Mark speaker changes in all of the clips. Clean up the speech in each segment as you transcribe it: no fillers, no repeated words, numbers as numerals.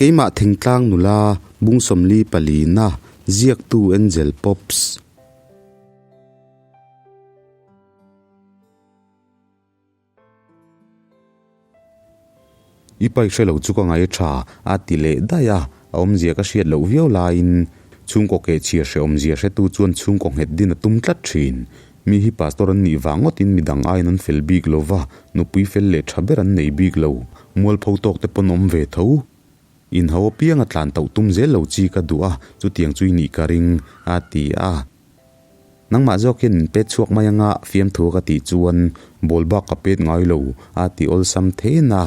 Speaker 1: Keimah thingtlang nula bung 44 na ziaktu Angel Pops. I pai hre lo chu ka ngai tha a ti leh daih a, a awmzia ka hriat loh viau laiin chhungkaw kehchhia hrehawmzia hretu chuan chhungkaw nghet din a tum tlat thin. Mi hi pastor an nih vang ngawtin midang aiin an fel bik lo va, nupui fel leh tha ber an nei bik lo. Mualpho tawk te pawn awm ve tho. Inhau apianga tlan tauh tum zel lo chi ka duh a, chutiang chu i nih ka ring, a ti a. Nangmah zawk hian min pet chhuak mai anga fiamthu ka tih chuan ball bak ka pet ngai lo, a ti awlsam then a.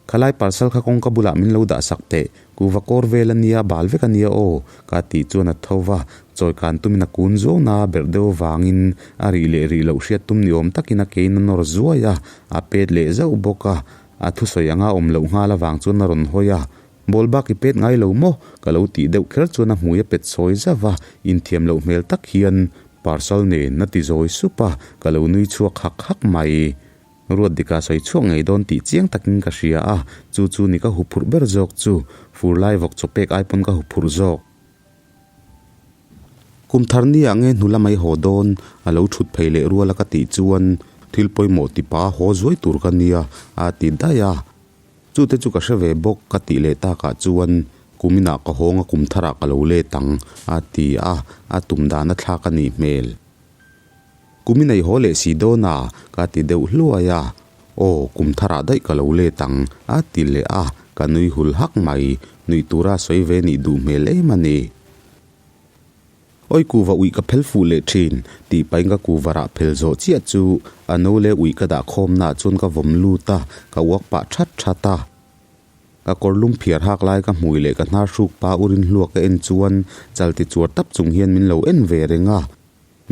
Speaker 1: Khalai parcel kha kawngka bulah min lo dah sak teh, kuva kawr vel a nia, bal vek a nia aw, ka tih chuan a tho va, chawi kan tumin a kun zuau na berh deuh avangin a rih leh rih loh hriat tum ni awm takin a kein a nawr zuai a, a pet leh zauh bawk a, a thusawi anga awm loh nghal avang chuan a rawn hawi a. Ball bak i pet ngai lo maw? Ka lo tih deuh kher chuan a hmui a pet sawi zauh a, inthiam loh hmel tak hian parcel nen a ti zawi sup a, ka lo nui chhuak hak hak mai. Ruat dika sawi chhuak ngei dawn tih chiang takin ka hria a, chu chu ni ka huphurh ber zawk chu, fur lai vawk chaw pek ai pawn ka huphurh zawk. Kum thar ni ah nge hnu lamai haw dawn a lo thut phei leh rual a ka tih chuan thil pawimawh tipa haw zuai tur ka nia a ti daih a. Chute chu ka hre ve bawk ka tih leh takah chuan kuminah ka hawng a kum tharah ka lo let ang a ti a, a tum dan a thlak a nih hmel. Kumin ei haw leh si dawn a ka ti deuh hluai a, aw kum tharah daih ka lo let ang a ti leh a, ka nui hul hak mai, nuih tura sawi ve nih duh hmel em a ni. Awi kuva uih ka phel fuh leh thin tih pahin ka kuva rah phel zawh chiah chu a no leh uih ka dah khawmnaah chuan ka vawm lut a, ka uak pah that that a. Ka kawr lum phiar hak lai ka hmui leh ka hnar hruk pa urin hluak ka en chuan chal ti chuar tap chung hian min lo en ve reng a.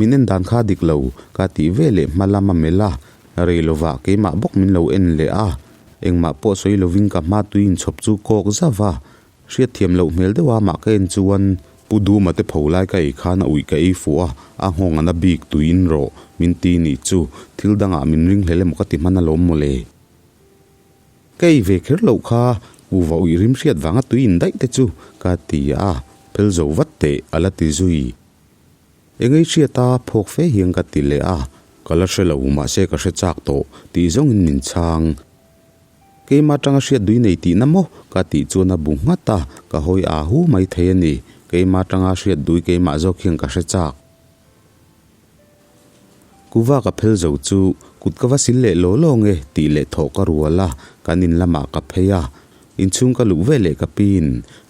Speaker 1: Min en dan kha dik lo ka tih ve leh hma lam a melh a, rei lovah keimah bawk min lo en leh a. Engmah pawh sawi lovin ka hma tui inchhawp chu kawk zauh a, Hriatthiam loh hmel deuh a mah ka en chuan Pu Duma te pho lai ka ei khan a uih ka ei fuh a, a nghawng a na bik tuiin rawh min ti nih chu, thil dangah min ring hlel emaw ka ti hman alawm mawle. Ka ei ve kher loh kha kuva uih rim hriat vanga tui in daih te chu ka ti a, phel zo vat teh a la ti zui. Engei hriat a phawk fe hian ka ti leh a, ka la hre lo mahse ka hre chak tawh tih zawngin min chhang. Keimah atanga hriat dui nei tihna maw? Ka tih chuan a bu nghat a, ka hawi aa hu mai thei a ni. Keimah atanga hriat dui keimah zawk hian ka hre chak. Kuva ka phel zo chu kut ka va sil leh law law nge tih leh thawh ka rual a, kan in lamah ka phei a. Inchhung ka luh ve leh ka pin.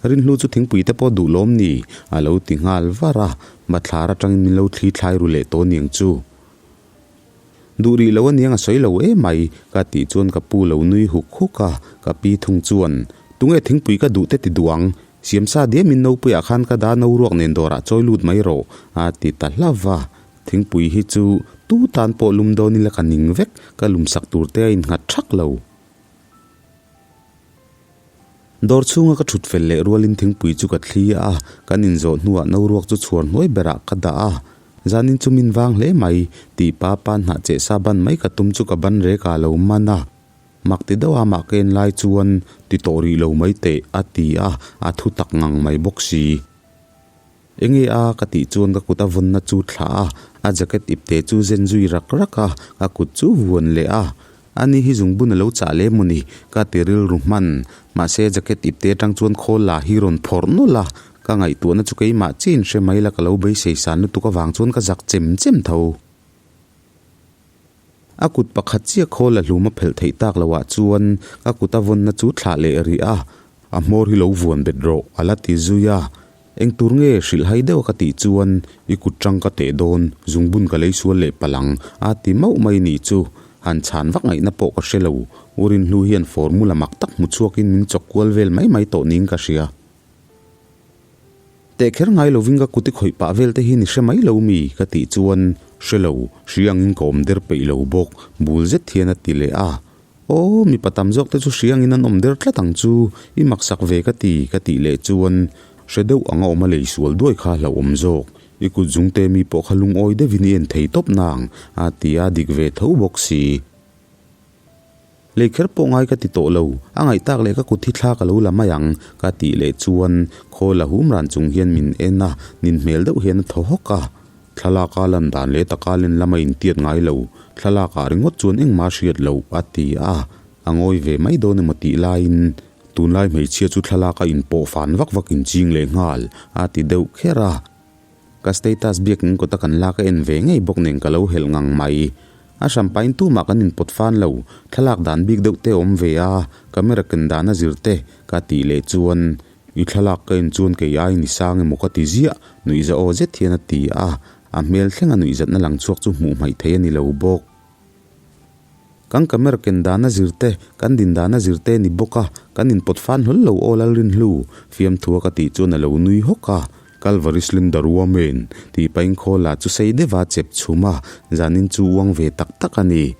Speaker 1: Rinhlu chu thingpui te pawh duh lawm ni? A lo ti nghal var a, mathlar atangin min lo thli thlai ru leh tawh niang chu. Duh rih lo aniang a sawi lo emai, ka tih chuan ka pu lo nui huk huk a, ka pi thung chuan, Tunge thingpui ka duh te ti duh ang, siamsa diam in nopuiah khan ka da no ruak nen dawrah chawi lut mai rawh, a ti ta hlauh va. Thingpui hi chu tu tan pawh lum dawn ila ka ning vek, ka lumsak tur te a innghat thak lo. Dawr chhunga ka thut fel leh rualin thingpui chu ka thli a, kan inzawh hnuah no ruak chu chhuar hnuai berah ka dah a. Zanin chu min vang hle mai, tih pa pa hnah cheh sa ban mai ka tum chu ka ban rek a lo man a. Mak ti deuh a mah ka en lai chuan ti tawh rih lo mai teh a ti a, a thu tak ngang mai bawk si. Enge a ka tih chuan ka kut a vawnna chu thlah a, a jacket ipte chu zen zui rak rak a, ka kut chu vuan leh a. Ani hi zungbun a lo chah leh maw ni? Ka ti rilru hman. Mahse jacket ipte atang chuan khawl la hi rawn phawrh nawlh a, ka ngaihtuahna chu keimah chiin hre mai la ka lo beisei san lutuk avang chuan ka zak chem chem tho. A kut pakhat chiah khawl a hlum a phelh theih tak loh ah chuan ka kut a vawnna chu thlah leh rih a, a hmawr hi lo vuan bet rawh a la ti zui a. Eng tur nge hrilh hai deuh a ka tih chuan i kut tang ka teh dawn, zungbun ka lei sual leh palh ang a ti mauh mai nih chu. Han chhan vak ngaihna pawh ka hre lo, U Rinhlu hian formula mak tak hmu chhuakin min chawk kual vel mai mai tawh niin ka hria. Teh kher ngai lovin ka kut i khawih pah vel te hi ni hre mai lo mi? ka tih chuan, Hre lo, hri angin ka awm der peih lo bawk, bul zet hian a ti leh a. Aw, mipa tam zawk te chu hri angin an awm der tlat ang chu, i maksak ve ka ti, ka tih leh chuan, Hre deuh anga awm a lei sual duai kha hlauhawm zawk, i kut zungte mi pawh kha lungawi deuhin i en thei tawp nang, a ti a, dik ve tho bawk si. Lei kher pawh ngai ka ti tawh lo, a ngaih tak leh ka kut hi thla ka lo la mai ang, ka tih leh chuan khawl a hum ran chung hian min en a, nin hmel deuh hian a thaw hawk a. Thlalak a lan dan leh taka len lama intiat ngai lo, thlalak ah ringawt chuan engmah hriat loh, a ti a. A ngawi ve mai dawn emaw tih laiin tunlai hmeichhia chu thlalak a inpawh fan vak vak inching leh nghal, a ti deuh kher a. Ka status biak in kawta kan lak a en ve ngei bawk nen ka lo helh ngang mai. A hrampain tumah kan inpawt fan lo, thlalak dan bik deuh te awm ve a, camera ken dan a zir te ka tih leh chuan i thlalak ka en chuan kei ai ni sang emaw ka ti ziah, nuihza aw zet hian a ti a, a hmel thlenga nuihzatna lang chhuak chu hmuh hmaih thei a ni lo bawk. Kan camera ken dana zir te, kan din dana zir te ni bawk a, kan inpawt fan hlawl lo aw Lalrinhlu, fiamthua ka tih chuan a lo nui hawk a. Calvary Slim Darua men tih pahin khawl ah chu sei deuh a chep chhum a, zanin chu uang ve tak tak a ni.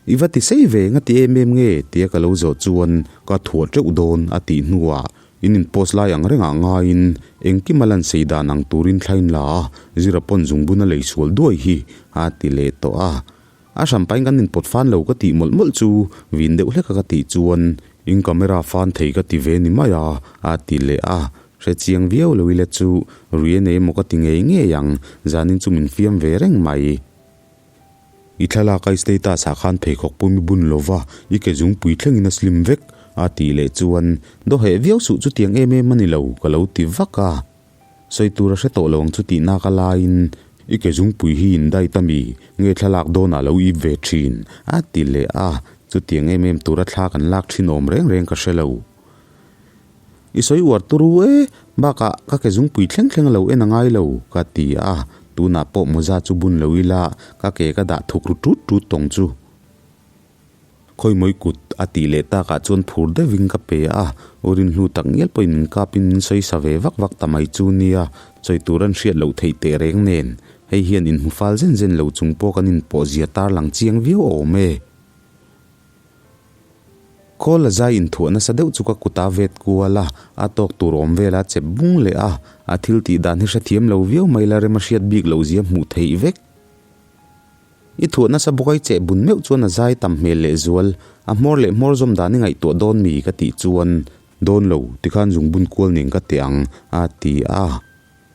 Speaker 1: I va ti sei ve nga ti em em nge? tia ka lo zawh chuan ka thuah teuh dawn a tih hnuah in in post lai ang rengah ngaiin engkim a lan sei dan ang turin thlain la a, zira pawn zungbun a lei sual duai hi a ti leh tawh a. A hrampain kan inpawt fan lo ka tih mawlh mawlh chu vin deuh hlek a ka tih chuan in camera fan thei ka ti ve ni mai a, a ti leh a. Hre chiang viau lo ila chu rui a nei emaw ka ti ngei ngei ang, zanin chu min fiam ve reng mai. I thlalak a i status ah khan pheikhawk pawh mi bun lova i ke zungpui thlengin a slim vek, a tih leh chuan dawheh viau suh chutiang em em a ni lo ka lo ti vak a. Sawi tur a hre tawh lo ang chu tih nak a laiin i ke zungpui hi in dai ta mi nge thlalak dawnah lo ip ve thin a ti leh a, chutiang em em tura thla kan lak thin awm reng reng ka hre lo. I sawi uar turu e, bakah ka ke zungpui thleng thleng a lo en a ngai lo ka ti a, tunah pawh mawza chu bun lo ila ka ke ka dah thuk ru tut tut tawng chu. Khawimawi kut a tih leh takah chuan phur deuhin ka pe a, u Rinhlu tak ngial pawhin min kapin min sawi sa ve vak vak ta mai chu nia, sawi tur an hriat loh theih teh reng nen, hei hian inhmu fal zen zen lo chung pawh kan inpawh zia tarlang chiang viau awm e. Khawl a zai inthuah nasa deuh chu ka kut a vet kual a, a tawk tur awm vel a chep bung leh a, a thil tih dan hi hrethiam lo viau mai la rem a hriat bik loh zia hmuh theih vek. I thuah nasa bawk a i cheh bun meuh chuan a zai tam hmel leh zual, a hmawr leh hmawr zawm dan i ngaihtuah dawn mi ka tih chuan dawn lo tikhan zungbun kual nen ka teh ang a ti a.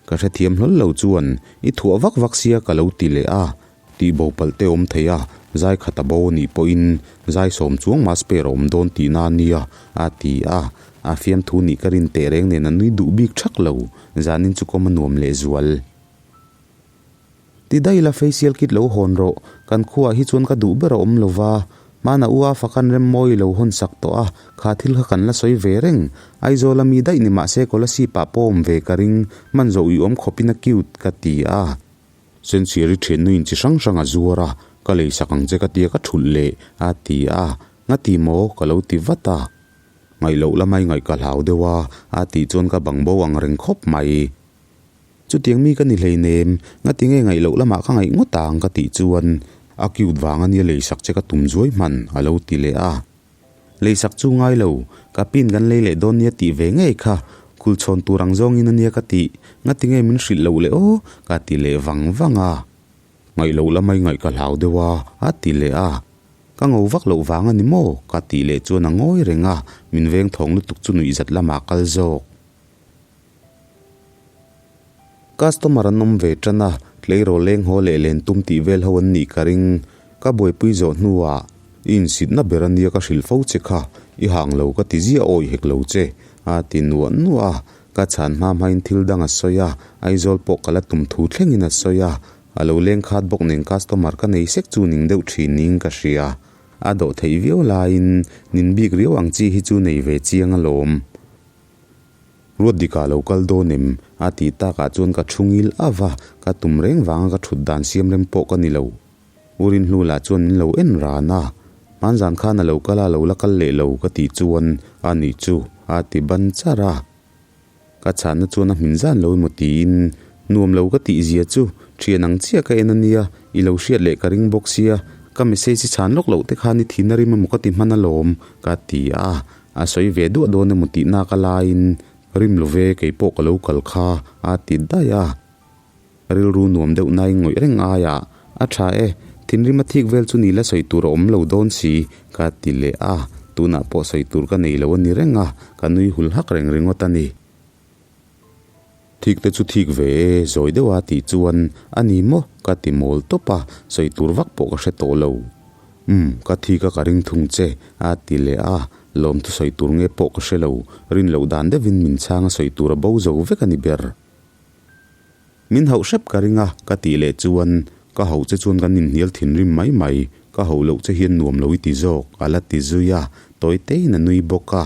Speaker 1: Ka hrethiam hlawl lo chuan i thuah vak vak sia ka lo ti leh a, tih bo palh te awm thei a, zai khat a bo anih pawhin zai sawm chuang mah spare a awm dawn tihna a nia a ti a, a fiamthu nih ka rin teh reng nen a nui duh bik thak lo, zanin chu kawm a nuam lehzual. Ti daih la facial kit lo hawn rawh, kan khuaah hi chuan ka duh ber a awm lo va, hmana u a fakan rem mawi lo hawn sak tawh a, kha thil kha kan la sawi ve reng. Aizawl a mi daih ni mahse Kolasib ah pawh awm ve ka ring, hman zawh ui awm khawp in a cute ka ti a. Sensiari thiannu in chi hrang hrang a zuar a, ka lei sak ang che ka tia ka thulh leh a ti a, ngati maw ka lo ti vat a. Ngaih loh lamai ngaih ka hlau deuh a, a tih chuan ka bang bo ang reng khawp mai. Chutiang mi ka ni hleinem, ngati nge ngaih loh lamah ka ngaih ngawt ang ka tih chuan a cute vang ania leisak che ka tum zuai hman a lo ti leh a. Leisak chu ngai lo, ka pin kan lei leh dawn nia tih ve ngei kha, kulchhawn tur ang zawngin ania ka tih, ngati nge min hrilh loh leh aw ka ti leh vang vang a. Ngaih loh lamai ngaih ka hlau deuh a, a ti leh a. Ka ngo vak loh vang a ni maw? ka tih leh chuan a ngawi reng a, min veng thawng lutuk chu nuihzat lamah kal zawk. Customer an awm ve tan a, tleirawl leng haw leh len tum tih vel ho an nih ka ring. Ka buaipui zawh hnuah i insitna ber a nia ka hrilh fo che kha, i hang lo ka ti ziah awi hek lo che, a ti nuah nuah a. Ka chhan hma hmain thil dang a sawi a, Aizawl pawh ka la tum thu thlengin a sawi a. A lo leng khat bawk nen customer ka nei sek chu ning deuh thin niin ka hria. A dawh theih viau laiin nin bik riau ang chi hi chu nei ve chiang alawm. Ruat dikah lo kal dawn em? A tih takah chuan ka thu ngil av a, ka tum reng vanga ka thut dan siam rem pawh ka ni lo. U Rinhlula chuan min lo en ran a, Hmanzan khan a lo kal a, lo la kal leh lo ka tih chuan a nih chu a ti ban char a. Ka chhanna chuan a hmin zan lo emaw tiin nuam lo ka tih zia chu thian ang chiah ka en a nia, i lo hriat leh ka ring bawk sia, ka message i chhan lawk loh te khan i thin a rim emaw ka ti hman alawm ka ti a. A sawi ve duah dawn emaw tih nak a laiin rim lo ve kei pawh ka lo kal kha a ti daih a. Rilru nuam deuh nai ngawih reng aiah a tha e, Thinrim a thik vel chu ni la sawi tur a awm lo dawn si, ka ti leh a, tunah pawh sawi tur ka nei lo a ni reng a, ka nui hul hak reng ringawt a ni. Thik te chu thik ve e, zawi deuh a tih chuan a ni maw? ka ti mawl tawp a, sawi tur vak pawh ka hre tawh lo. Umm, ka thik a ka ring thung che, a ti leh a, lawm thu sawi tur nge pawh ka hre lo, rin loh dan deuhin min chhang a sawi tur a bo zo vek a ni ber. Min hauh hrep ka ring a, ka tih leh chuan, Ka hauh che chuan kan inhnial thinrim mai mai, ka hauh loh che hian nuam lo i ti zawk, a la ti zui a, tawi tein a nui bawk a.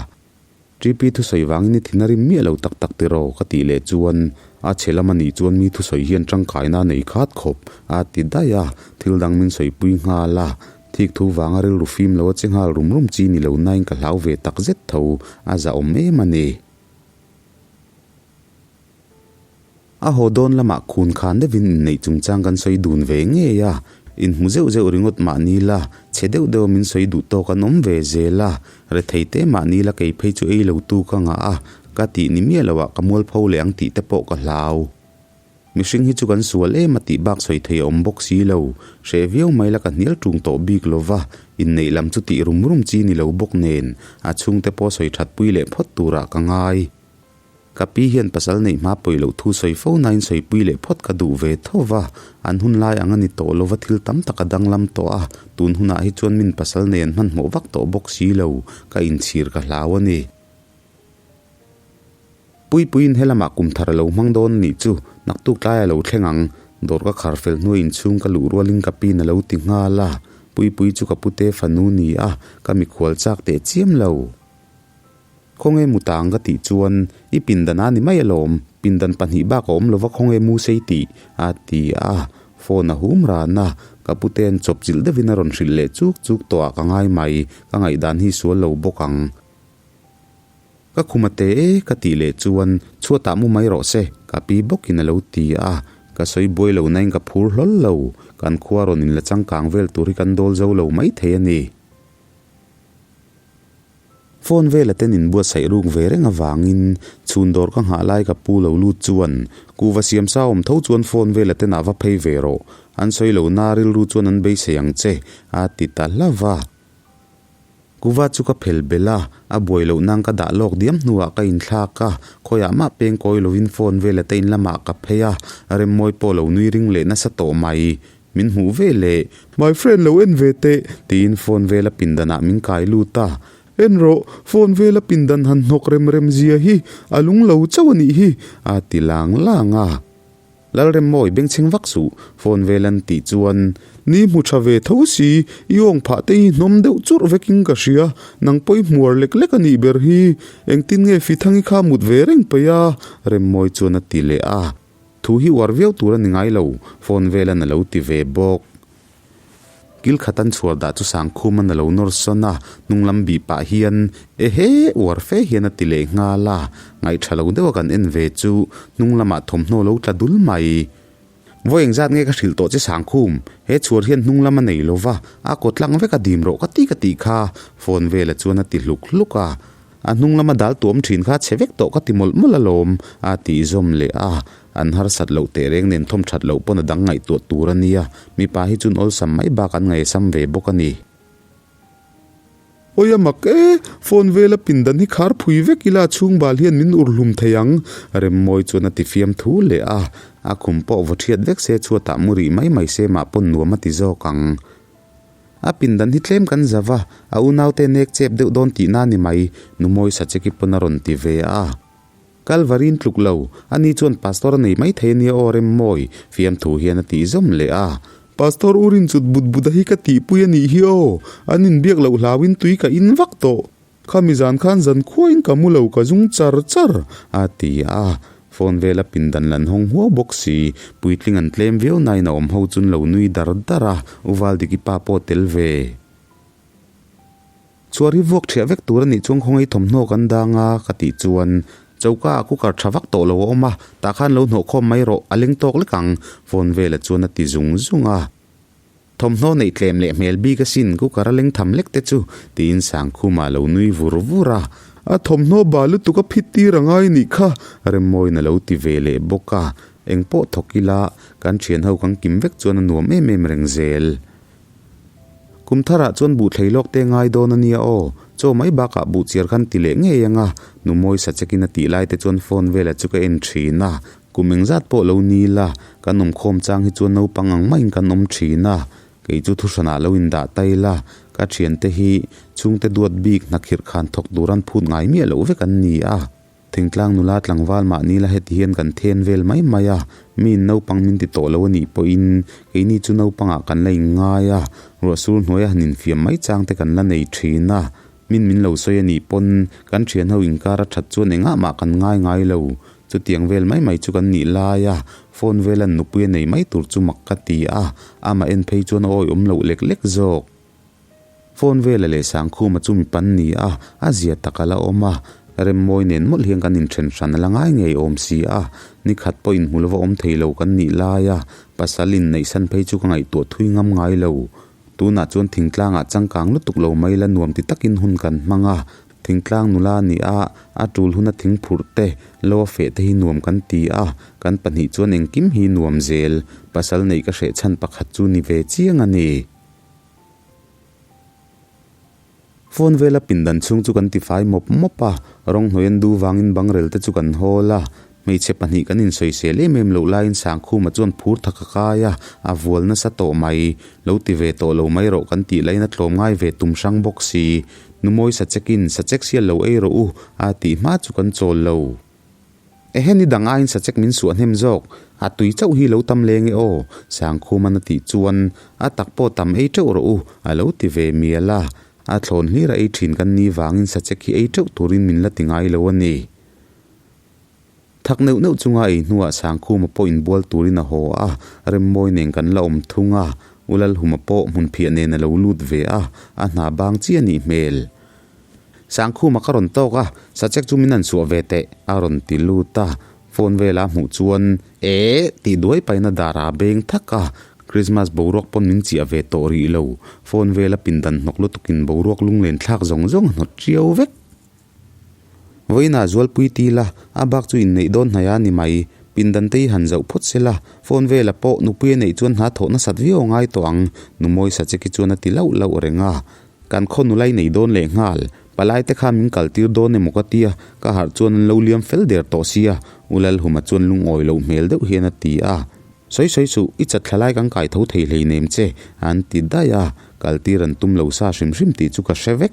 Speaker 1: TP thusawi vangin i thin a rim miah lo tak tak tiraw? ka tih leh chuan, A chhe lam a nih chuan mi thusawi hian tangkaina a nei khat khawp, a ti daih a, thil dang min sawipui nghal a, thik thu vanga rilru fim lo a che nghal rum rum chi ni lo nain ka hlau ve tak zet tho, a zahawm em a ni. A haw dawn lamah khun khan deuhin inneih chungchang kan sawi dun ve ngei a, inhmu zeuh zeuh ringawt mahni la, chhe deuh deuha min sawi duh tawk an awm ve zel a, rethei te mahni la kei phei chu ei lo tu ka ngah a, ka tih ni miah loah ka mualpho leh ang tih te pawh ka hlau. Mihring hi chu kan sual em a tih bak sawi thei a awm bawk si lo, hreh viau mai la ka hnial ṭung tawh bik lo va, inneih lam chu tih rum rum chi ni lo bawk nen, a chhungte pawh sawi ṭhat pui leh phawt turah ka ngai. Ka pi hian pasal neih hma pawi loh thu sawi fo nain sawipui leh phawt ka duh ve tho va, an hun lai ang a ni tawh lova thil tam tak a danglam tawh a, tun hunah hi chuan min pasal nei an hmanhmawh vak tawh bawk si lo, ka inchhir ka hlau a ni. Puipuiin helamah kum thar a lo hmang dawn a nih chu, naktuk tlai a lo thleng ang, dawr ka khar fel hnuai inchhung ka luh rualin ka piin a lo ti nghal a, Puipui chu ka pute fanu ni a, ka mikhual chak teh chiam lo. Khawnge mu tang ka tih chuan, I pindan a ni mai alawm, pindan pahnih bak a awm lova khawnge mu sei tih? a ti a, phone a hum ran a, ka pute'n chawp chilh deuhin a rawn hrilh leh chuk chuk tawh ah ka ngai mai, ka ngaihdan hi sual lo bawk ang. Ka khum a te e ka tih leh chuan, Chhuatah mu mai rawh se, ka pi bawkin a lo ti a, ka sawi buai lo nain ka phur hlawl lo, kan khua rawn inla changkang vel tur hi kan dawl zo lo maithei a ni. Phone vela ten inbuatsaih ruk ve reng avangin chhun dawr ka nghah lai ka pu lo lut chuan kuhva siam sa awm tho chuan phone vela ten ah va phei ve rawh, an sawi lo na rilru chuan an beisei ang che a ti ta hlauh a. Kuhva chu ka phel belh a, a buai loh nan ka dah lawk diam hnuah ka inthlak a, khawiah mah peng kawi lovin phone vela te in lamah ka phei a, Remmawi pawh lo nui ring leh nasa tawh mai. Min hmuh ve le. My friend lo en ve teh, tiin phone vela pindanah min kai lut a. En rawh, phone vela pindan han hnawk rem rem zia hi a lung lo chauh a nih hi, a ti lang lang a. Lalremmawi bengchheng vak suh, phone velan tih chuan. Ni hmu tha ve tho si, i awng phah te hi hnawm deuh churh vekin ka hria, nang pawh i hmuar lek lek a nih ber hi, engtin nge Fithangi kha mut ve reng peih a? Remmawi chuan a ti leh a. Thu hi uar viau tur a ni ngai lo, phone velan a lo ti ve bawk. Kil khat an chhuar dah chu Sangkhuman a lo nawr sawn a, hnung lam bih pah hian Ehe! uar fe hian a ti leh nghal a, ngaihṭha lo deuha kan en ve chu hnung lamah thawmhnaw lo tla dul mai. Vawi engzat nge ka hrilh tawh che Sangkhum, he chhuar hian hnung lam a nei lo va, a kaw tlang vek a dim rawh ka ti ka tih kha, phone vela chuan a ti hluk hluk a. A hnung lama dal tuam thin kha chhe vek tawh ka ti mawlh mawlh alawm, a tih zawm leh a. An harsat loh teh reng nen thawm that loh pawn a dang ngaihtuah tur a nia, mipa hi chun awlsam mai bak an ngaihsam ve bawk a ni.
Speaker 2: Awi a mak e, phone vela pindan hi khar phui vek ila chhung bal hian min ur hlum thei ang, Remmawi chuan a ti fiam thu leh a. A khum pawh vaw thiat vek se chhuatah mu rih mai mai se mah pawn nuam a ti zawk ang. A pindan hi tlem kan zau a, a unaute nek chep deuh dawn tihna a ni mai, Numawi Sacheki pawn a rawn ti ve a. Kalvarin tluk lo, ani chuan Pastor a nei mai thei a nia aw Remmawi, fiamthu hian a tih zawm leh a. Pastor u rin chut but but a hi ka tihpui a nih hi aw, an inbiak loh hlauin tui ka in vak tawh. Khami zan khan zan khuain ka mu lo ka zung char char, a ti a. Phone vela pindan lan hawng huau bawk si, puitling an tlem viau nain a awm ho chun lo nui dar dar a, U Valdiki pa pawh tel ve. Chhuar hi vuak ṭhiah vek tur a nih chuan khawngaih thawmhnaw kan dang a, ka tih chuan choka ah cooker ṭha vak tawh lo a awm a, tah khan lo hnawh khawm mai rawh, a leng tawk lek ang, phone vela chuan a ti zung zung a. Thawmhnaw neih tlem leh hmel bik asin cooker a leng tham lek te chu, tiin Sangkhuma lo nui vur vur a.
Speaker 1: A thawmhnaw bal lutuk a phit tir a ngai nih kha, Remmawiin a lo ti ve leh bawk a. Eng pawh thawk ila, kan thian ho kan kim vek chuan a nuam em em reng zel. Kum tharah chuan buh thlei lawk te ngai dawn a nia aw, chaw mai bakah buh chiar khan ti leh ngei ang a, nu mawi sa chekin a tih lai te chuan phone velah chu ka en thin a, kum engzat pawh lo ni la, kan awm khawm chang hi chuan naupang ang maiin kan awm thin a, kei chu thuhranah lo indah ta ila, ka thiante hi chhungte duat bik hnakhirh khan thawk tur an phut ngai miah loh vek an ni a. Thingtlang nula tlangval mahni la heti hian kan then vel mai mai a, miin naupang min ti tawh lo a nih pawhin keini chu naupangah kan la inngai a, ruahsur hnuaia han infiam mai chang te kan la nei thin a, min min lo sawi a nih pawn kan thianho inkar a that chuan engah mah kan ngai ngai lo. Chutiang vel mai mai chu kan nih lai a, phone vel an nupui a nei mai tur chu mak ka ti a, amah en phei chuan a awihawm loh lek lek zawk. Phone vela leh Sangkhuma chu mi pan ni a, a zia tak a la awm a, Remmawi nen mawlh hian kan inthen hran a la ngai ngei awm si a, ni khat pawh inhmu lova awm thei lo kan nih lai a, pasal inneihsan phei chu ka ngaihtuah thui ngam ngai lo. Tunah chuan thingtlangah changkang lutuk lo mai la nuam ti takin hun kan hmang a, thingtlang nula ni a, a tul huna thing phurh te, lo a feh te hi nuam kan ti a, kan pahnih chuan engkim hi nuam zel, pasal neih ka hreh chhan pakhat chu ni ve chiang a ni. Phone vela pindan chhung chu kan tifai mawp mawp a, rawng hnuai an du vangin bangrel te chu kan hawl a, hmeichhe pahnih kan insawisel em em loh laiin Sangkhuma chuan phur thak a kai a, a vual nasa tawh mai. Lo ti ve tawh lo mai rawh kan tih laiin a tlawm ngai ve tum hrang bawk si. Numawi sachekin, sachek sial lo ei rawh u, a tih hma chu kan chawl lo. Ehe ni dang aiin sachek min suah hnem zawk, a tui chauh hi lo tam leng e aw, Sangkhuman a tih chuan a tak pawh tam ei teuh rawh u, a lo ti ve mial a, a thlawn hlir a ei thin kan ni vangin sachek hi ei teuh turin min la ti ngai lo a ni. Thak neuh neuh chunga ei hnuah Sangkhuma pawh inbual turin a haw a, Remmawi nen kan la awm thung a, U Lalhuma pawh hmunphiah nen a lo lut ve a, a hna bang chiah a nih hmel. Sangkhuma ka rawn tawk a, sachek chu min han suah ve teh, a rawn ti lut a. Phone vela a hmuh chuan, Eeh! tih duai paina dar a beng thak a. Christmas boruak pawn min chiah ve tawh rih lo. Phone vela pindan hnawk lutukin boruak lunglen thlak zawng zawng a hnawt ṭiau vek. Vawiinah zualpui ti la, a bak chu inneih dawn hnaih a ni mai. Pindan te hi han zauh phawt se la, phone vela pawh nupui a neih chuan hna thawh nasat viau a ngai tawh ang, Numawi sacheki chuan a ti lauh lauh reng a. Kan khaw nulai nei dawn leh nghal, palai te kha min kal tir dawn emaw ka tia, ka harh chuan an lo liam fel der tawh sia, U Lalhuma chuan lungawi loh hmel deuh hian a ti a. Sawi sawi suh, i chat thla lai kan kai tho thei hleinem che, an ti daih a, kal tir an tum lo sa hrim hrim tih chu ka hre vek.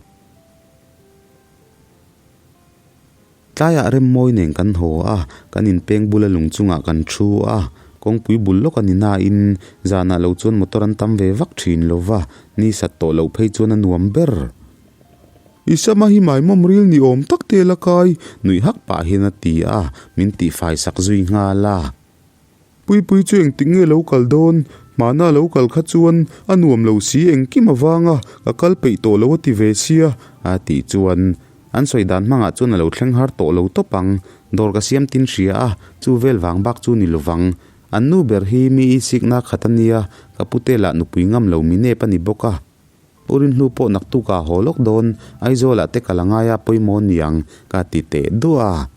Speaker 1: Tlaiah Remmawi nen kan haw a, kan inpeng bula lung chungah kan thu a, kawngpui bul lawk a ni nain zanah lo chuan motor an tam ve vak thin lo va, ni sat tawh loh phei chuan a nuam ber. I sama hi maimawm ril ni awm tak te la kai, nuih hak pah hian a ti a, min tihfai sak zui nghal a.
Speaker 2: Puipui chu engtik nge lo kal dawn? Hmana lo kal kha chuan a nuam lo si engkim avang a, ka kal peih tawh lo a ti ve sia.
Speaker 1: A tih chuan an sawi dan hmangah chuan a lo thleng har tawh lo tawp ang. Dawr ka siam tin hria a, chu vel vang bak chu ni lovang. An nu ber hi mi i sikna khat a nia, ka pute lah nupui ngam lo mi nep a ni bawk a. U Rinhlu pawh naktukah a haw lawk dawn, Aizawlah te kal a ngai a pawimawh niang ka ti teh duah a.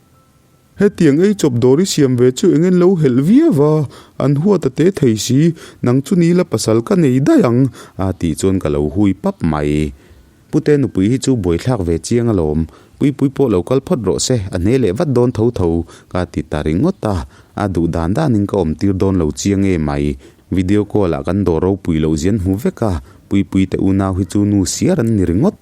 Speaker 2: Hetiang ei chawp dawr i siam ve chu eng en lo helh viau va, an huat a te thei si, nang chu ni la pasal ka nei daih ang,
Speaker 1: a tih chuan ka lo hui pap mai. Pute nupui hi chu buaithlak ve chiang alawm, Puipui pawh lo kal phawt rawh se, a hne leh vat dawn tho tho, ka ti ta ringawt a, a duh dan danin ka awm tir dawn lo chiang em mai. Video call ah kan dawr ropui loh zian hmu vek a, Puipui te unau hi chu nu siar an ni ringawt.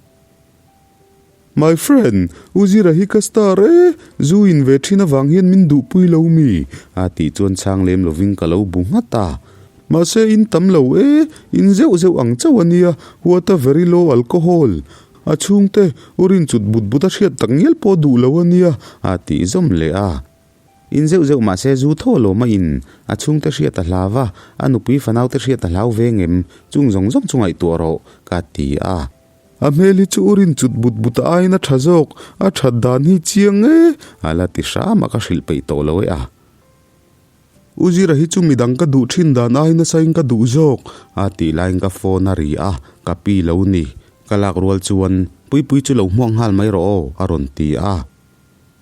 Speaker 2: My friend, U Zira hi ka star e, zu in ve thin avang hian min duhpui lo mi?
Speaker 1: A tih chuan chhang lem lovin ka lo bu nghat a.
Speaker 2: Mahse in tam lo e, in zeuh zeuh ang chauh a nia, what a very low alcohol. A chhungte, U Rinchut but but a hriat tak ngial pawh duh lo a nia,
Speaker 1: a tih zawm leh a. In zeuh zeuh mahse zu tho alawm a in, a chhungte hriat a hlau va, a nupui fanaute hriat a hlau veng em, chung zawng zawng chu ngaihtuah rawh, ka ti a.
Speaker 2: A hmel hi chu u rin chut but but a aiin a tha zawk, a that dan hi chiang e.
Speaker 1: A la ti hram a ka hrilh peih tawh lo e a.
Speaker 2: U Zira hi chu midang ka duh thin dan aiin nasa in ka duh zawk.
Speaker 1: A tih laiin ka phone a ri a, ka pi lo ni. Ka lak rual chuan, Puipui chu lo hmuak nghal mai rawh aw, a rawn ti a.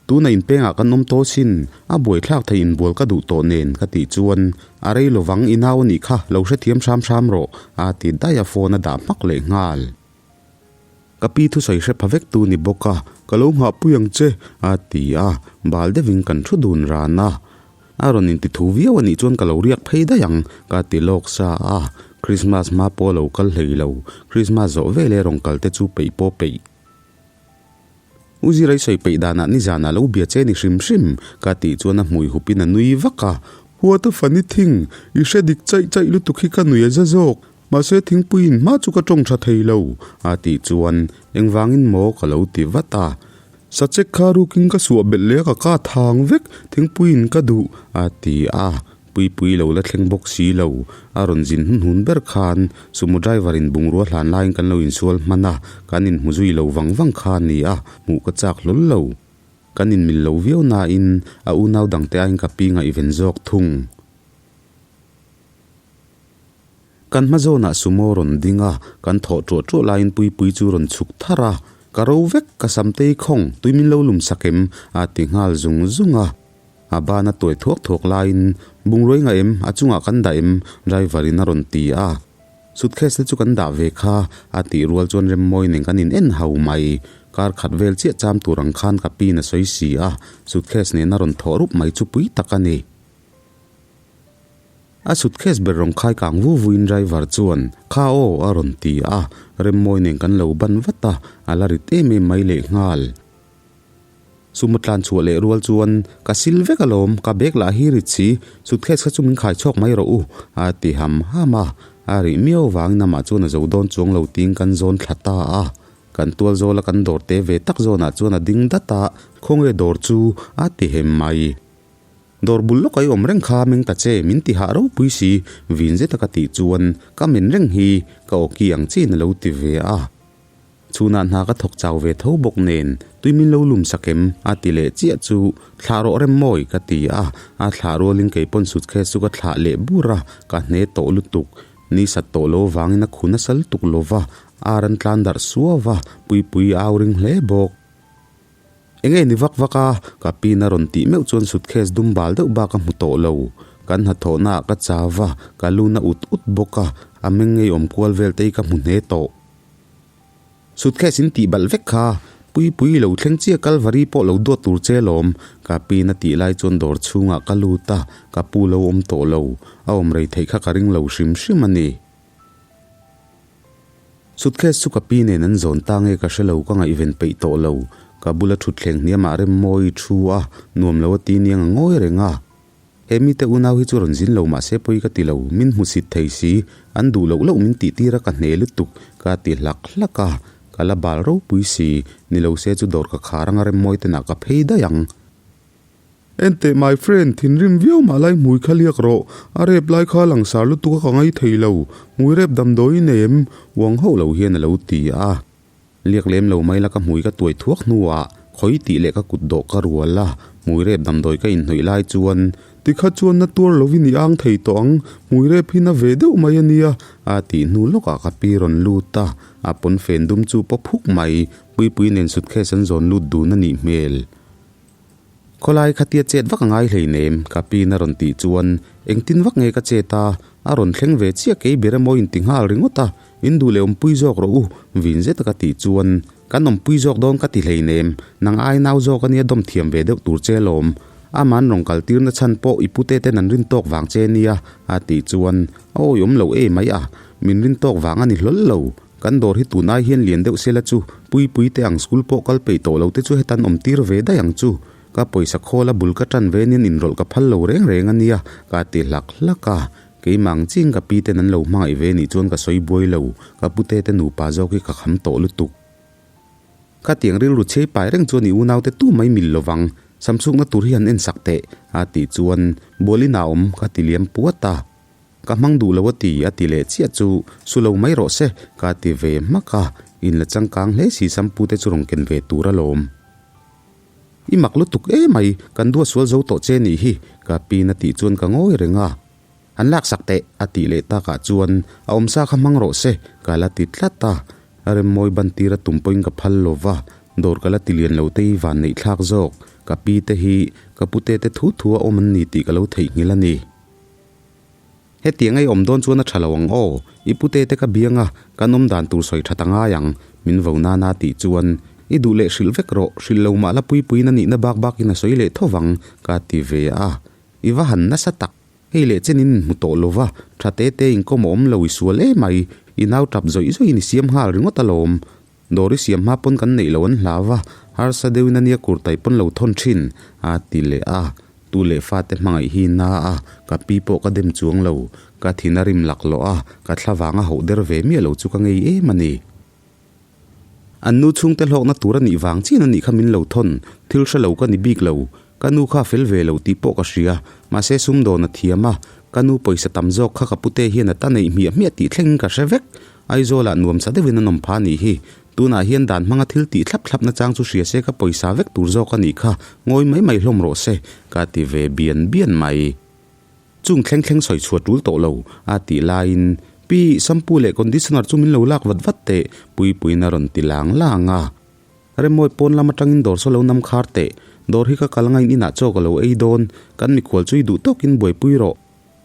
Speaker 1: Tuna inpengah kan awm tawh sin, a buaithlak theih inbual ka duh tawh nen ka tih chuan a rei lovang i nau a nih kha lo hrethiam hram hram rawh a ti daih a phone a dah hmak leh nghal. Ka pi thusawi hre pha vek tu ni bawk a, ka lo nghahpui ang che a ti a, bal deuhin kan thu dun ran a. A rawn inti thu viau a nih chuan ka lo riak phei daih ang ka ti lawk sa a, Christmas hma pawh a lo kal hlei lo, Christmas zawh veleh rawn kal te chu peih pawh peih. U Zira i sawi peih danah nizanah lo bia che ni hrim hrim, ka tih chuan a hmui hupin a nui vak a.
Speaker 2: What a funny thing, i hre dik chaih chaih lutuk hi ka nui a za zawk, mahse thingpuiin hma chu ka tawng tha thei lo,
Speaker 1: a tih chuan engvangin maw ka lo ti vat a.
Speaker 2: Sachek kha rukin ka suah belh leh a ka ka thang vek, thingpuiin ka duh,
Speaker 1: a ti a. Puipui lo la thleng bawk si lo. A rawn zin hnunhun ber khan Sumo driver in bungrua hlan laiin kan lo insual hman a, kan inhmu zui lo vang vang kha a ni a, hmuh ka chak hlawl lo. Kan inmil lo viau nain a unau dangte aiin ka pi ngaihven zawk thung. Kan hma zawnah Sumo rawn ding a, kan thawh ṭuah ṭuah laiin Puipui chu rawn chhuk thar a, Ka ro vek, ka samtei khawng, tui min lo lum sak em? a ti nghal zung zung a. A ban a tuai thuak thuak laiin, Bungrua i ngah em? A chungah kan dah em? Driver in a rawn ti a. Suitcase te chu kan dah ve kha, a tih rual chuan Remmawi nen kan in en hau mai. Kar khat vel chiah cham tur ang khan ka pin a sawi si a, suitcase nen a rawn thawh rup mai chu pui tak a ni. A suitcase ber rawn khai kang vu vuin driver chuan, Kha aw, a rawn ti a. Remmawi nen kan lo ban vat a, a la rit em em mai lehnghal. Sumo tlan chhuah leh rual chuan, Ka sil vek alawm, ka bag lah hi rit si, suitcase kha chu min khai chhuak mai rawh u, a ti ham ham a. A rih miau avangin amah chuan a zo dawn chuang lo tiin kan zawn thla ta a. Kan tual zawla kan dawr te ve tak zawnah chuan a ding dat a, Khawnge dawr chu? a ti hem mai. Dawr bul lawk a i awm reng kha meng ta che, min ti hah ropui si, vin zeta ka tih chuan ka men reng hi ka awki ang chiin a lo ti ve a. Chhunah hna ka thawk chau ve tho bawk nen, tui min lo lum sak em? a ti leh chiah chu, Thlah rawh rem mawi, ka ti a, a thlah rualin kei pawn suitcase chu ka thlah leh bur a, ka hne tawh lutuk. Ni sat tawh lo vangin a khu nasa lutuk lo va, ar an tlan darh suau va, Puipui a au ring hle bawk. Enge ni vak vak a, ka pin a rawn tih meuh chuan suitcase dum bal deuh bak a hmu tawh lo. Kan hnathawhna ah ka chau va, ka lu na ut ut bawk a, a meng ngei awm kual vel te hi ka hmu hne tawh. Suitcase in tih balh vek kha, Puipui lo thleng chiah Kalvari pawh lo duat tur che lawm, ka pin a tih lai chuan dawr chhungah ka lut a, ka pu lo awm tawh lo, a awm rei theih kha ka ring lo hrim hrim a ni. Suitcase chu ka pi nen an zawn ta nge ka hre lo, ka ngaihven peih tawh lo. Ka bula thutthleng hniamah Remmawi thu a, nuam lo a ti niang a ngawi reng a. He mite unau hi chu rawn zin lo mah se pawi ka ti lo, min hmusit thei si, an duh loh loh min tih tir a ka hne lutuk, ka ti hlak hlak a. Ka la bal ropui si, ni lo se chu dawr ka khar anga Remmawi te nah ka phei daih ang.
Speaker 2: Enteh my friend, thinrim viau mah lai hmui kha liak rawh, a rep lai kha langsar lutuk a ka ngai thei lo, hmui rep damdawi i nei em?
Speaker 1: Uang hauh lo hian a lo ti a. Liak lem lo mai la ka hmui ka tuai thuak hnuah khawi tih leh ka kut dawh ka rual a, hmui rep damdawi ka inhnawih lai chuan
Speaker 2: Tikha chuan na tuar lovin i ang thei tawh ang, hmui rep hi na ve deuh mai a nia.
Speaker 1: A tih hnu lawkah ka pi rawn lut a, a pawnfen dum chu paw phuk mai, Puipui nen suitcase an zawn lut dun a nih hmel. Khawlai khatia chet vak a ngai hleinem, ka pin a rawn tih chuan engtin vak nge ka chet a, a rawn thleng ve chiah kei ber emaw inti nghal ringawt a, in duh leh awmpui zawk rawh u, vin zet a ka tih chuan kan awmpui zawk dawn ka ti hleinem, nang ai nau zawk ania dawm thiam ve deuh tur che lawm, aman rawn kal tirna chhan pawh i pute ten an rin tawk vang che nia a tih chuan a awihawm lo e mai a, min rin tawk vang a ni hlawl lo. Kan dawr hi tun ai hian lian deuh sela chu Puipui te ang school pawh kal peih tawh lo te chu hetan awm tir ve daih ang chu. Ka pawisa khawl a bul ka tan ve anian inrawlh ka phal lo reng reng ania ka ti hlak hlak a. Keimah ang chiin ka pi ten an lo hmangaih ve nih chuan ka sawi buai lo, ka pute te nupa zawk hi ka kham tawh lutuk. Khatiang rilru chhei pai reng chuan i unaute tu mai mil lovang, samsukna tur hi han en sak teh a tih chuan bualin a awm ka ti liam puat a. Ka hmang duh lo a ti, a ti leh chiah chu, Su lo mai rawh se, ka ti ve hmak a, in la changkang hle si Sampu te chu rawn ken ve tur alawm. I mak lutuk e mai, kan duat sual zo tawh che nih hi, ka pin a tih chuan ka ngawi reng a. An laksak teh, a tih leh takah chuan, A awmsa kha hmang rawh se, ka la ti tlat a. Remmawi ban tir a tum pawhin ka phal lo va, dawr ka la ti lian lo te hi van neih thlak zawk. Ka pi te hi ka pute te thu thu a awm an ni tih ka lo theihnghilh a ni. Hetiang ei awm dawn chuan a tha lo ang aw, i pute te ka biang a, kan awm dan tur sawi that a ngai ang, min vo nana tih chuan i duh leh hrilh vek rawh, hrilh lo mah la puipuiin a nihna bak bakin a sawi leh tho vang, ka ti ve a. I va han nasa tak, hei leh chen in inhmu tawh lo va, tha te te inkawm a awm lo i sual emai, i nau tap zawih zawih in i siam nghal ringawt alawm, Dawr i siam hma pawn kan neih lo an hlau a, harsa deuhin a nia kurtai pawn lo thawn thin, a ti leh a. Tu leh fate hmangaih hi na a, ka pi pawh ka dem chuang lo. Ka thin a rim laklawh a, ka thla vanga hauh der ve miah lo chu ka ngei em a ni. An nu chhungte hlawkna tur a nih vang chian a nih kha min lo thawn, thil hre lo ka ni bik lo. Ka nu kha fel ve lo tih pawh ka hria, mahse sumdawn a thiam a, ka nu pawisa tam zawk kha ka pute hian a ta neih hmiah hmiah tih thlengin ka hre vek. Aizawlah nuamsa deuhin an awm pha anih hi. Tunah hian dan hmanga thil tih thlap thlap nachang chu hria se ka pawisa vek tur zawk anih kha, ngawi mai mai hlawm rawh se, ka ti ve bian bian mai. Chung thleng thleng sawi chhuah tul tawh lo, a tih laiin, Pi, shampoo leh conditioner chu min lo lak vat vat teh, Puipuiin a rawn ti lang lang a. Remawi pawn lam atangin dawr saw lo nam khar teh. Dawr hi ka kal ngain inah chaw ka lo ei dawn. Kan mikhual chu i duh tawkin buaipui rawh.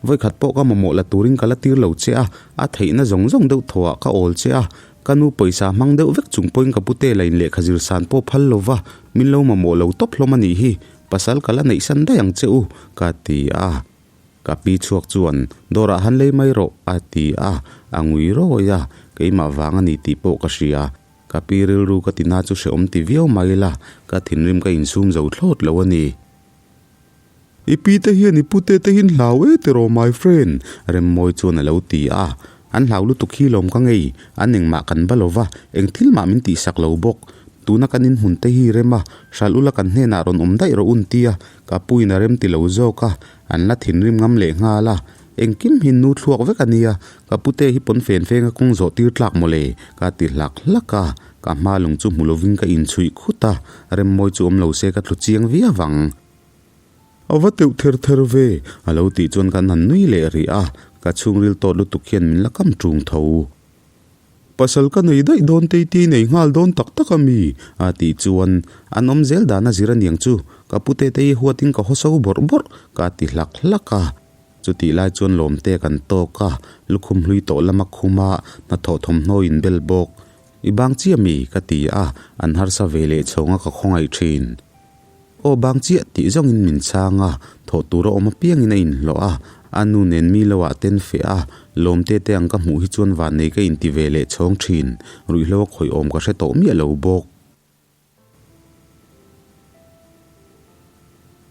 Speaker 1: Vawikhat pawh ka mamawh la turin ka la tir lo che a, a theihna zawng zawng deuh thawhah ka awl che a. Ka nu pawisa hmang deuh vek chung pawhin ka pute la in lehkha zir san pawh phal lo va, min lo mamawh lo tawp hlawm a nih hi. Pasal ka la neih san daih ang che u, ka ti a. Ka pi chhuak chuan, Dawrah han lei mai rawh, a ti a. A ngui rawi a, keimah vang a ni tih pawh ka hria. Ka pi rilru ka tina chu hrehawm ti viau mai la, ka thinrim ka insum zo thlawt lo a ni.
Speaker 2: I pi te hian i pute te hian hlau e tiraw my friend?
Speaker 1: Remmawi chuan a lo ti a. An hlau lutuk hi lawm ka ngei, an engmah kan ba lo va, eng thil mah min tihsak lo bawk. Tuna kan inhmun te hi rem a, hralh ula kan hnenah rawn awm daih rawh un tia, ka puin a rem ti lo zawk a, an la thinrim ngam leh nghal a. Engkim hi nu thluak vek a nia, ka pute hi pawn fen feng a kawng zawh tir tlak mawle, ka ti hlak hlak a, ka hma lung chu hmu lovin ka inchhuih khut a, remmawi chu awm lo se ka tlu chiang viau ang.
Speaker 2: A va teuh ther ther ve,
Speaker 1: a lo tih chuan kan han nui leh rih a, ka chhungril tawt lutuk hian min la kam ṭung tho.
Speaker 2: Pasal ka nei daih dawn teiti nei nghal dawn tak tak a mi?
Speaker 1: A tih chuan, An awm zel dan a zir aniang chu, ka pute te hi huatin ka haw so bawrh bawrh, ka ti hlak hlak a. Chutih lai chuan lawmte kan tawk a, lukhum hlui tawh lama khuma hnathawh thawmhnaw in bel bawk. I bang chiah mi? ka ti a, an harsa ve leh chhawng a ka khawngaih thin. Aw bang chiah tih zawngin min chhang a, thawh tur a awm apiangin a inhlawh a, a nu nen mi lo ah ten feh a, lawmte te ang ka hmuh hi chuan vannei ka inti ve leh chhawng thin, ruihhlo a khawih awm ka hre tawh miah lo bawk.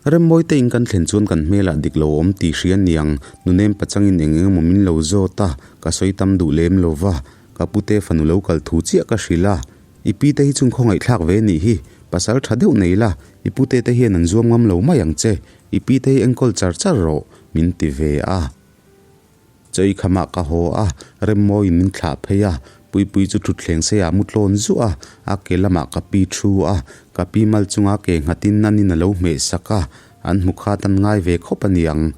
Speaker 1: Remmawi te in kan thlen chuan kan hmelah dik lo awm tih hria niang, nunem pachangin eng eng emaw min lo zawt a, ka sawi tam duh lem lo va, ka pute fanu lo kal thu chiah ka hrilh a, I pi te hi chung khawngaihthlak ve nih hi, pasal tha deuh nei la, i pute te hian an zuam ngam lo mai ang che, i pi te hi enkawl char char rawh, min ti ve a. Chawi khamah ka haw a, Remmawiin min thlah phei a, Puipui chu thutthleng seiah mu tlawn zuah a, a ke lamah ka pi thu a, ka pi mal chunga ke nghatin an in a lo hmeh sak a, an hmu khat an ngai ve khawp a niang.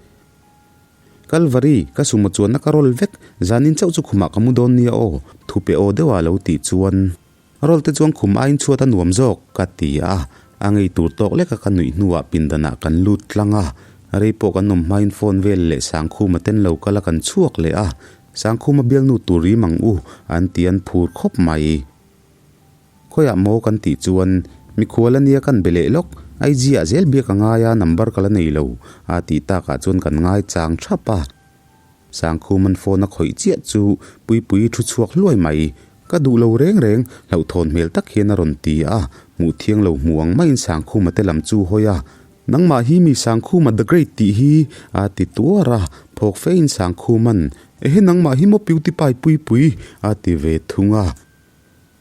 Speaker 1: Kalvari, ka sumo chuanna ka roll vek, zanin chauh chu khumah ka mu dawn nia aw, thupe aw deuha lo tih chuan roll te chuan khum aiin chhuat a nuam zawk, ka ti a, a ngei tur tawk leka ka nuih hnuah pindanah kan lut tlang a, rei pawh kan awm hmain phone vel leh Sangkhuma ten lo kal a kan chhuak leh a, Sangkhuma bialnu tur rim ang u, an ti an phur khawp mai. Khawiah maw kan tih chuan mikhual a nia kan be leh lawk, IG ah zel biak a ngai a, number ka la nei lo a tih takah chuan kan ngai chang thap a. Sangkhuman phone a khawih chiah chu Puipuii thu chhuak hluai mai, ka duh lo reng reng, hlauhthawn hmel tak hian a rawn ti a, hmuh thiang lo hmu ang maiin Sangkhuma te lam chu hawi a, Nangmah hi mi Sangkhuma the great tih hi a ti tuar a, phawk fein Sangkhuman, Ehe nangmah hi maw Pewdiepie Puipui a ti ve thung a.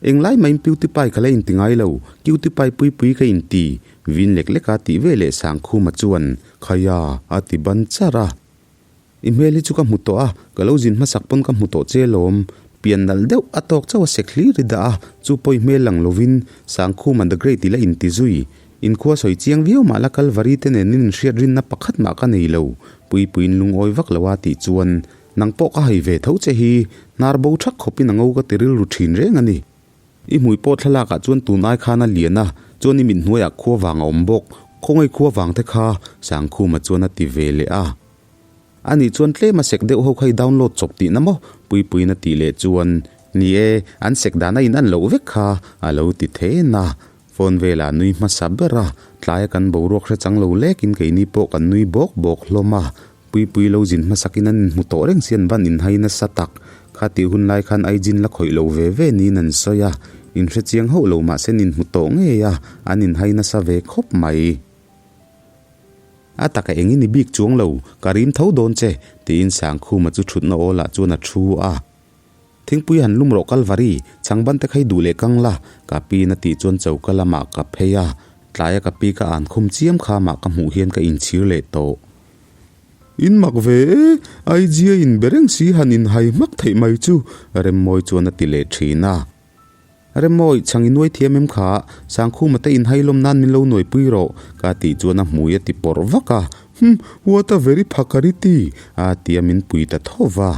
Speaker 1: Englai maiin Pewdiepie ka la inti ngai lo, Cutie-pie puipui ka inti, vin lek lek a tih ve leh Sangkhuma chuan, Khaia, a ti ban char a. I hmel hi chu ka hmu tawh a, ka lo zin hmasak pawn ka hmu tawh che lawm. Pian nalh deuh a tawk chauh a sek hlir i dah a, chu pawi hmel lang lovin Sangkhuma the Great i la inti zui. Inkhua sawi chiang viau mah la Kalvari te nen in inhriat rinna pakhat mah ka nei lo, Puipuiin lungawi vak lo a tih chuan Nang pawh ka hai ve tho che hi, hnar bo thak khawpin a ngo ka ti rilru thin reng a ni. I hmui pawh thlalakah chuan tun ai khan a lian a, chuan i mit hnuaiah khua vang a awm bawk. Khawngaih khua vang te kha Sangkhuma chuan a ti ve leh a. A nih chuan tlem a sek deuh ho kha i download chawp tihna maw? Puipuiin a tih leh chuan, Ni e, an sek dan a in an loh vek kha a lo ti then a. Phone velah a nui hmasa ber a, tlaia kan boruak hre chang lo lekin keini pawh kan nui bawk bawk hlawm a. Puipui lo zin hmasakin an inhmu tawh reng si an van inhai nasa tak. Kha tih hun lai khan Aijin la khawih lo ve ve niin an sawi a, inhre chiang hauh lo mahse an inhmu tawh ngei a, an inhai nasa ve khawp mai. A taka eng i ni bik chuang lo, ka rim tho dawn che, tiin Sangkhuma chu thutna awlah chuan a thu a. Thingpui han lum rawh Kalvari, chhangban te kha i duh leh kang la, ka piin a tih chuan choka lamah ka phei a, tlaia ka pi ka an khum chiam kha mah ka hmuh hian ka inchhir leh tawh.
Speaker 2: In mak ve e, IG a in be reng si han in hai hmak theih mai chu,
Speaker 1: Remmawi chuan a ti leh thin a. Remmawi, chhang i nuai thiam em kha, Sangkhuma te in hai lawm nan min lo nuai pui rawh, ka tih chuan a hmui a ti pawrh vak a.
Speaker 2: Hum, what a very phakariti,
Speaker 1: a ti a min pui ta tho va.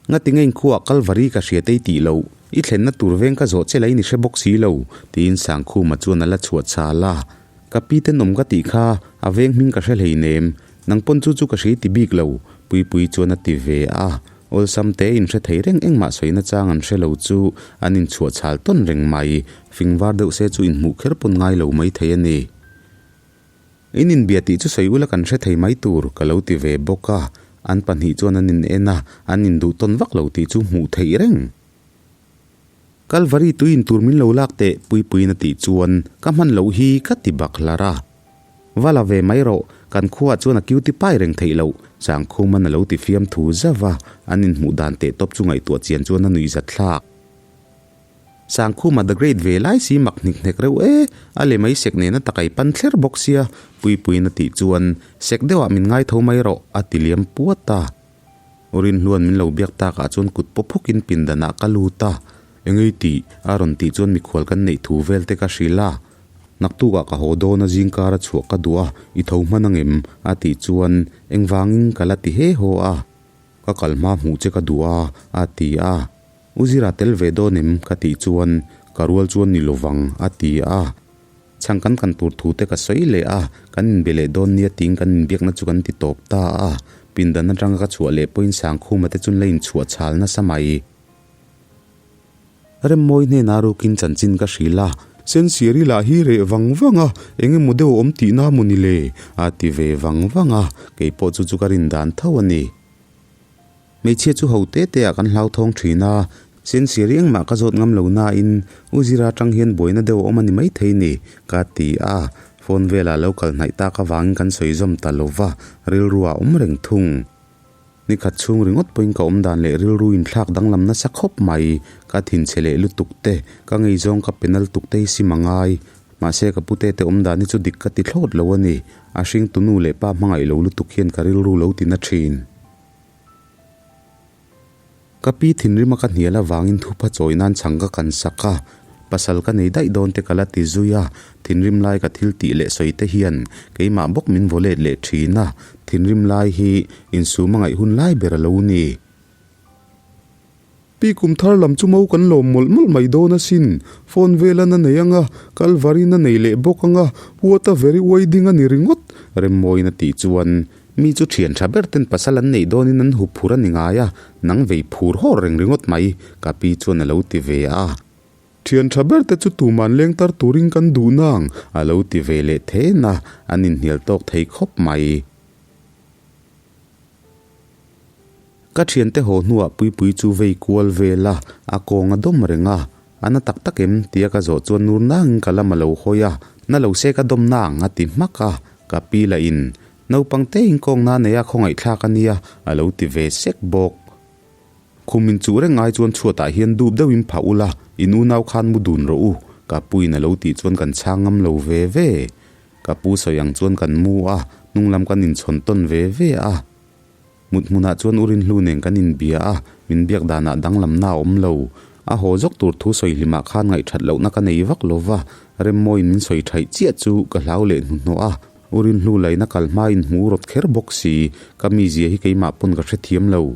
Speaker 1: Ngati nge inkhuaah Kalvari ka hria tei tih loh, i thlenna tur veng ka zawh che la i ni hre bawk si lo, tiin Sangkhuma chuan a la chhuah chhal a. Ka pi tenawm ka tih kha, a veng hming ka hre hleinem, nang pawn chu chu ka hria i ti bik lo, Puipuii chuan a ti ve a. Awlsam te inhre thei reng engmah sawina chang an hre lo chu an inchhuah chhal tawn reng mai, fing var deuh se chu inhmuh kher pawn ngai lo mai thei a ni. In inbia tih chu sawi ula kan hre thei mai tur ka lo ti ve bawk a, an pahnih chuan an in en a, an induh tawn vak lo tih chu hmuh theih reng. Kalvari tui in tur min lo lak teh Puipuiin a tih chuan ka hman loh hi ka ti bak hlar a. Va la ve mai rawh, kan khuaah chuan a cutie pai reng theih loh, Sangkhuman a lo ti fiam thu zauh a, an inhmuh dan teh tawp chu ngaihtuah chian chuan a nuihzat thlak. Sangkhuma the great ve lai si mak hnik hnek reuh e, a le mai sek nena takai pan thler bawk sia, Puipuiin a tih chuan sek deuhah min ngai tho mai rawh a ti liam puat a. Rinhluan min lo biak takah chuan kut pawp hawkin pindanah ka lut a, Engei tih? a rawn tih chuan mikhual kan neih thu vel te ka hrilh a. Naktukah ka haw dawn a zingkar a chhuah ka duh a, i tho hman angem? a tih chuan engvangin ka la ti he haw a. Ka kal hma hmuh che ka duh a, a ti a. U Zira tel ve dawn em? ka tih chuan ka rual chuan ni lovang, a ti a. Chhang kan kan tur thu te ka sawi leh a, kan inbe leh dawn nia tiin kan inbiakna chu kan ti tawp ta a. Pindan atanga ka chhuah leh pawhin Sangkhuma te chuan la inchhuah chhal nasa mai. Remmawi hnenah rukin chanchin ka hrilh a.
Speaker 2: Sensiari lah hi reh vang vang a, eng emaw deuh a awm tihna maw ni le?
Speaker 1: a ti ve vang vang a, kei pawh chu chu ka rin dan tho a ni. Hmeichhia chu ho te te ah kan hlauthawng thin a, Sensiari engmah ka zawt ngam lo nain U Zira atang hian buaina deuh a awm a ni maithei ni, ka ti a, phone velah lo kal hnaih tak avangin kan sawi zawm ta lo va, rilru ah awm reng thung. Ni khat chhung ringawt pawhin ka awm dan leh rilru inthlak danglam nasa khawp mai. Ka thinchhe leh lutuk te, ka ngeizawng ka penal tuk te hi sim a ngai. Mahse ka pute te awm dan hi chu dik ka ti thlawt lo a ni. A hringtu nu leh pa hmangaih lo lutuk hian ka rilru lo ti na thin. Ka pi thinrima ka hnial avangin thupha chawi nan chhang ka kan sak a, pasal ka nei daih dawn te ka la ti zui a, thinrim lai ka thil tih leh sawi te hian keimah bawk min vaw let leh thin a, thinrim lai hi insum a ngaih hun lai ber a lo ni.
Speaker 2: Pi kum thar lam chu mo kan lawm mawlh mawlh mai dawn asin, phone velan a nei anga, Kalvarin a nei leh bawk anga, what a very wedding a ni ringawt,
Speaker 1: Remmawiin a tih chuan Mi chu thian tha ber ten pasal an neih dawnin an hup phur a ni ngai a, nang vei phur hawr reng ringawt mai, ka pi chuan a lo ti ve a.
Speaker 2: Thian tha ber te chu tuman leng tar turin kan duh nang,
Speaker 1: a lo ti ve leh then a, an inhnial tawk thei khawp mai. Ka thiante haw hnuah Puipui chu vei kual vel a, a kawng a dawm reng a, A na tak tak em? tia ka zawh chuan nur nangin ka lam a lo hawi a, Na lo se ka dawm nang, a ti hmak a, ka pi lah in Naupang te in kawng na nei a khawngaihthlak a nia, a lo ti ve sek bawk. Khum in chuh reng ai chuan chhuatah hian dup deuhin phah ula, in unau khan mu dun rawh u, ka pu in a lo tih chuan kan chhang ngam lo ve ve. Ka pu sawi ang chuan kan mu a, hnung lam kan inchhawn tawn ve ve a. Mut hmunah chuan u Rinhlu nen kan inbia a, min biak danah danglamna a awm lo. A haw zawk tur thu sawi hlimah khan ngaihthat lohna ka nei vak lo va, Remmawiin min sawi thaih chiah chu ka hlau leh hnuhnawh a. U Rinhlu laina kal hma inhmu rawt kher bawk si, ka mizia hi keimah pawn ka hrethiam lo.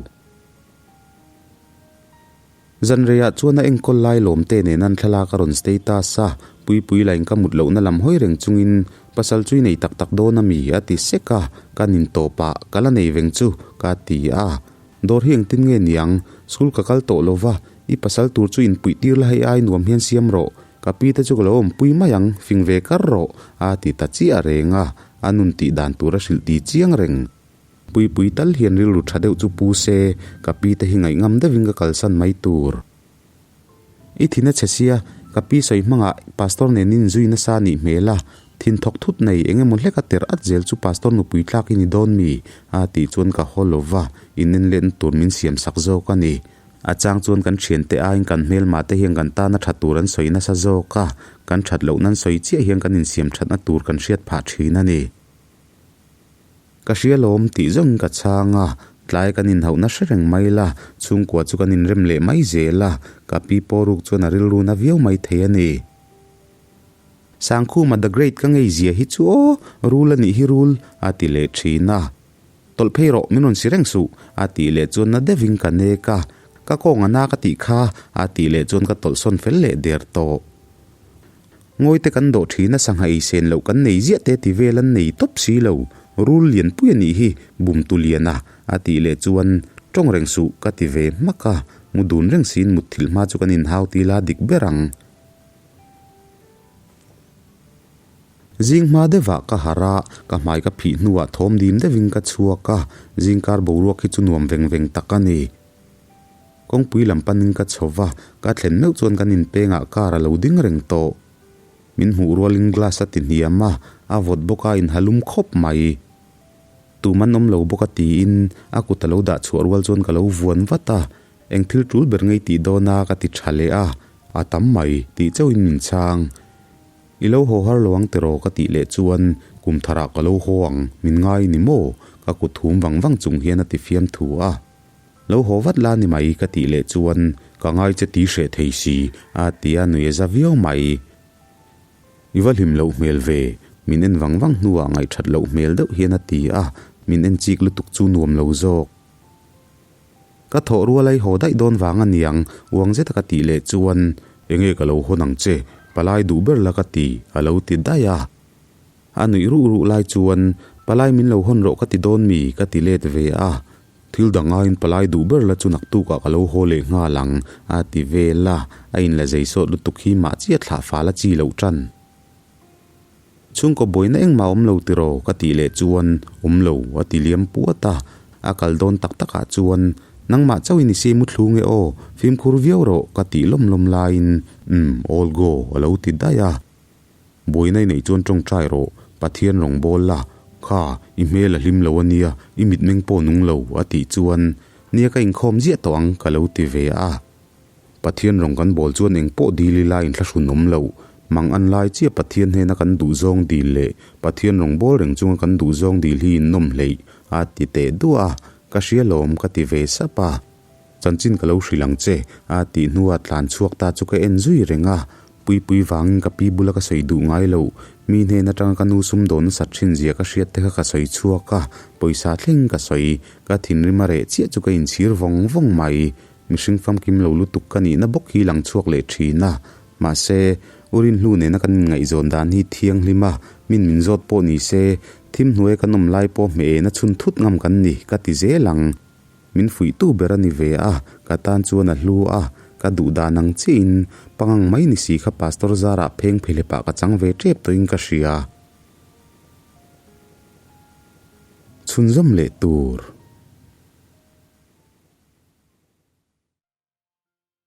Speaker 1: Zanreiah chuan a enkawl lai lawmte nen an thlalak a rawn status a. Puipui lain ka mut lohna lam hawi reng chungin pasal chu i nei tak tak dawn a mi? a ti sek a, ka nin tawp ah ka la nei veng chu ka ti a. Dawr hi engtin nge niang? School ka kal tawh lo va, i pasal tur chu inpuih tir la hei ai nuam hian siam rawh, ka pi te chu ka lo awmpui mai ang, fing ve kar rawh a ti ta chiah reng a, a nun tih dan tur a hrilh ti chiang reng. Puipui tal hian rilru tha deuh chu pu se, ka pi te hi ngaihngam deuhin ka kalsan mai tur. I thin a chhe sia, ka pi sawi hmangah Pastor nen in zui nasa a nih hmel a, thin thawk thut nei eng emaw hlek a ter at zel chu Pastor nupui tlak i ni dawn mi? a tih chuan ka haw lo va, in en letna tur min siam sak zawk a ni. A chang chuan kan thiante aiin kan hmelmah te hian kan tana tha tur an sawi nasa zawk a, kan that loh nan sawi chiah hian kan insiam thatna tur kan hriat phah thin a ni. Ka hria lawm tih zawngin ka chhang a, tlai kan inhauhna hre reng mai la, chhungkua chu kan inrem leh mai zel a, ka pi pawh ruk chuan a rilru na viau mai thei a ni. Sangkhuma the great ka ngei zia hi chu aw, rul a nih hi rul, a ti leh thin a. Tawlh phei rawh, min rawn si reng suh, a tih leh chuan na deuhin ka nek a, ka kawng a na ka tih kha, a tih leh chuan ka tawlh sawn fel leh der tawh. Ngawite kan dawh thin a sangha ei sen loh kan nei ziah te ti vel an nei tawp si lo, rul lian pui a nih hi, bum tu lian a, a tih leh chuan tawng reng suh ka ti ve hmak a, mu dun reng siin mutthilh hma chu kan inhau ti la dik ber ang. Zing hma deuhah ka harh a, ka hmai ka phih hnuah thawm dim deuhin ka chhuak a, zingkar boruak hi chu nuam veng veng tak a ni. Kawngpui lam panin ka chho va, ka thlen meuh chuan kan inpengah car a lo ding reng tawh. Min hmuh rualin glass a ti hniam a, a vawt bawk a inhalum khawp mai. Tum an awm lo bawk a tiin a kut a lo dah chhuah rual chuan ka lo vuan vat a, eng thil tul ber ngei tih dawn a ka ti tha leh a, a tam mai tih chauhin min chhang. I lo haw har lo ang tiraw ka tih leh chuan kum tharah ka lo haw ang, min ngai ni maw? Ka kut hum vang vang chung hian a ti fiamthu a. Lo haw vat la ni mai ka tih leh chuan ka ngai che ti hreh thei si a ti a nui a za viau mai. I va hlim loh hmel ve, min en vang vang hnuah ngaihthat loh hmel deuh hian a ti a, min en chik lutuk chu nuam lo zawk. Ka thawh rual ai haw daih dawn vang a niang uang zeta ka tih leh chuan enge ka lo hawn ang che, palai duh ber la ka ti a lo ti daih a. A nuih ruh ruh lai chuan palai min lo hawn rawh ka ti dawn mi ka ti let ve a, Thil dang aiin palai duh ber la chu naktukah ka lo haw leh nghal ang, a ti vel a, a inla zei sawt lutuk hi mah chiah thlah fal a chi loh tan. Chhungkaw buaina engmah awm lo tiraw ka tih leh chuan awm lo a ti liam puat a, a kal dawn tak takah chuan nangmah chauhin i siam u thlung e aw, fimkhur viau rawh ka tih lawm lawm laiin umm all go a lo ti daih a. Buaina i neih chuan tawngtai rawh, Pathian rawn bawl la, kha, i hmel a hlim lo a nia, i mitmeng pawh nung lo, a tih chuan, Nia ka inkhawm ziah tawh ang, ka lo ti ve a. Pathian rawn kan bawl chuan eng pawh dil ila inthlahrun awm lo, mang an lai chiah Pathian hnena kan duhzawng dil leh Pathian rawn bawl reng chunga kan duhzawng dil hi innawm hleih, a ti teh duah a, ka hria lawm, ka ti ve sap a. Chanchin ka lo hrilh ang che, a tih hnua tlan chhuak ta chu ka en zui reng a. Puipui vangin ka pi bula ka sawi duh ngai lo. Mi hnen atanga ka nu sumdawn nasat thin zia ka hriat te kha ka sawi chhuak a, pawisa thleng ka sawi. Ka thinrim a reh chiah chu ka inchhir vawng vawng mai. Mihring famkim lo lutuk ka nihna bawk hi lang chhuak leh thin a. Mahse, U Rinhlu nena kan inngaihzawn dan hi thianghlim a, min min zawt pawh ni se, thim hnuaia kan awm lai pawh hmeh ena chhun thut ngam kan ni, ka ti zel ang. Min fuihtu ber a ni ve a, ka tan chuan a hlu a, ka duh dan ang chiahin pangang mai ni si kha Pastor Zarah pheng phelepah ka chang ve tep tawhin ka hria. Chhunzawm leh tur.